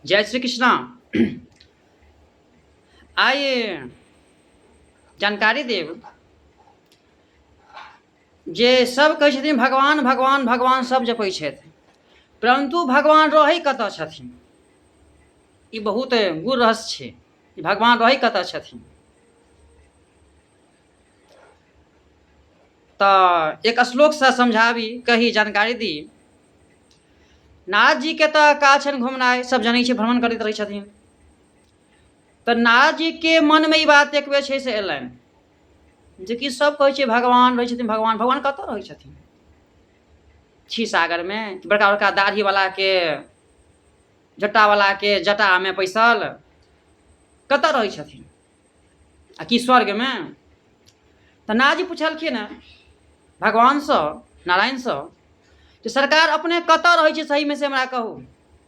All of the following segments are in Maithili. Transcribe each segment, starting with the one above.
जय श्री कृष्णा। आइ जानकारी देब जे सब कहै छथिन भगवान भगवान भगवान सब जपै छथि, परन्तु भगवान रहै कतऽ छथिन? ई बहुत गूढ़ रहस्य छै। भगवान रहै कतऽ छथिन? तऽ एक श्लोकसँ समझाबी, कही, जानकारी दी। नारद जीके तऽ काज छनि घुमनाइ, सब जनै छै, भ्रमण करैत रहै छथिन। तऽ नारद जीके मनमे ई बात एक बेर छै से अयलनि जेकि सब कहै छै भगवान रहै छथिन, भगवान भगवान कतऽ रहै छथिन? क्षीर सागरमे बड़का बड़का दाढ़ीवलाके जटावलाके जटामे पैसल कतऽ रहै छथिन? आ कि स्वर्गमे? तऽ नारद जी पुछलखिन हँ भगवानसँ, नारायणसँ, जे सरकार अपने कतऽ रहै छै सहीमे से हमरा कहू,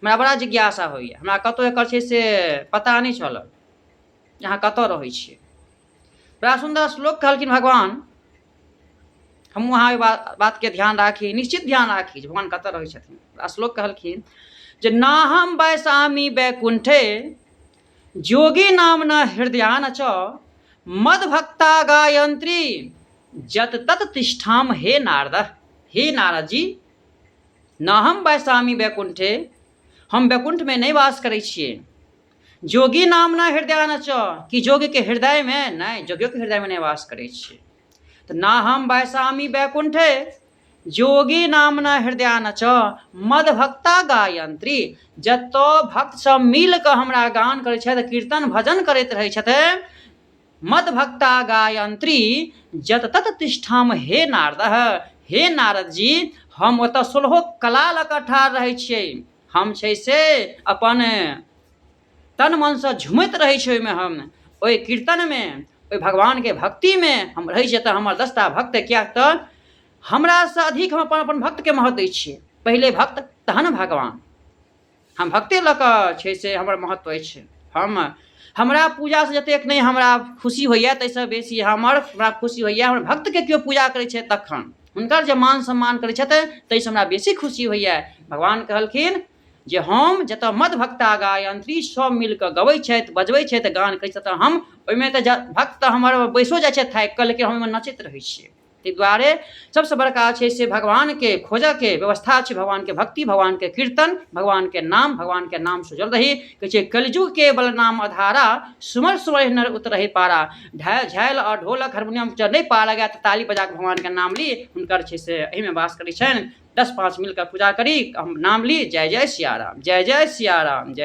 हमरा बड़ा जिज्ञासा होइए, हमरा कतहु एकर छै से पता नहि चलल जे अहाँ कतऽ रहै छियै। बड़ा सुन्दर श्लोक कहलखिन भगवान। हमहूँ अहाँ ओहि बातके ध्यान राखी, निश्चित ध्यान राखी जे भगवान कतऽ रहै छथिन। बड़ा श्लोक कहलखिन जे नाहम वैसामी वैकुण्ठे जोगी नाम न हृदयान च मदभक्ता गायंत्री जत तत तिष्ठाम हे नारद। हे नारद जी, न हम वैसामी वैकुण्ठे, हम वैकुण्ठमे नहि वास करै छियै। जोगी नाम न हृदयान च, कि जोगीके हृदयमे नहि, जोगियोके हृदयमे नहि वास करै छियै। तऽ न हम वैसामी वैकुण्ठे जोगी नाम न हृदयान च मदभक्ता गायंत्री, जतऽ भक्त सब मिल कऽ हमरा गान करै छथि, कीर्तन भजन करैत रहै छथि, मदभक्ता गायंत्री जत तत तिष्ठाम हे नारद। हे नारद जी, हम ओतऽ सोलहो कला लऽ कऽ ठाढ़ रहै छियै। हम छै से अपन तन मनसँ झुमैत रहै छी ओहिमे, हम ओहि कीर्तनमे, ओहि भगवानके भक्तिमे हम रहै छियै। तऽ हमर 10टा भक्त, किएक तऽ हमरासँ अधिक हम अपन अपन भक्तके महत्व दै छियै। पहिले भक्त तहन भगवान। हम भक्ते लऽ कऽ छै से हमर महत्व अछि। हम हमरा पूजासँ जतेक नहि हमरा खुशी होइए, ताहिसँ बेसी हमरा खुशी होइए हमर भक्तके केओ पूजा करै छै तखन, हुनकर जे मान सम्मान करै छथि, ताहिसँ हमरा बेसी खुशी होइए। भगवान कहलखिन जे हम जतऽ मद भक्ता गायंत्री सब मिल कऽ गबै छथि, बजबै छथि, गान करै छथि, तऽ हम ओहिमे तऽ भक्त तऽ हमर बैसो जाइ छथि थाकि कऽ, लेकिन हम ओहिमे नचैत रहै छियै। ताहि दुआरे सबसँ बड़का छै से भगवानके खोजऽके व्यवस्था छै भगवानके भक्ति, भगवानके कीर्तन, भगवानके नाम। भगवानके नामसँ जुड़ल रही। कहै छै कलियुगके बल नाम अधारा, सुमर सुमर नर उतरही पारा। झालि आओर ढोलक हारमोनियम जँ नहि पार लगाए तऽ ताली बजा कऽ भगवानके नाम ली। हुनकर छै से एहिमे वास करै छनि। 10 5 मिलकऽ पूजा करी, हम नाम ली। जय जय सिया राम, जय जय सिया राम, जय।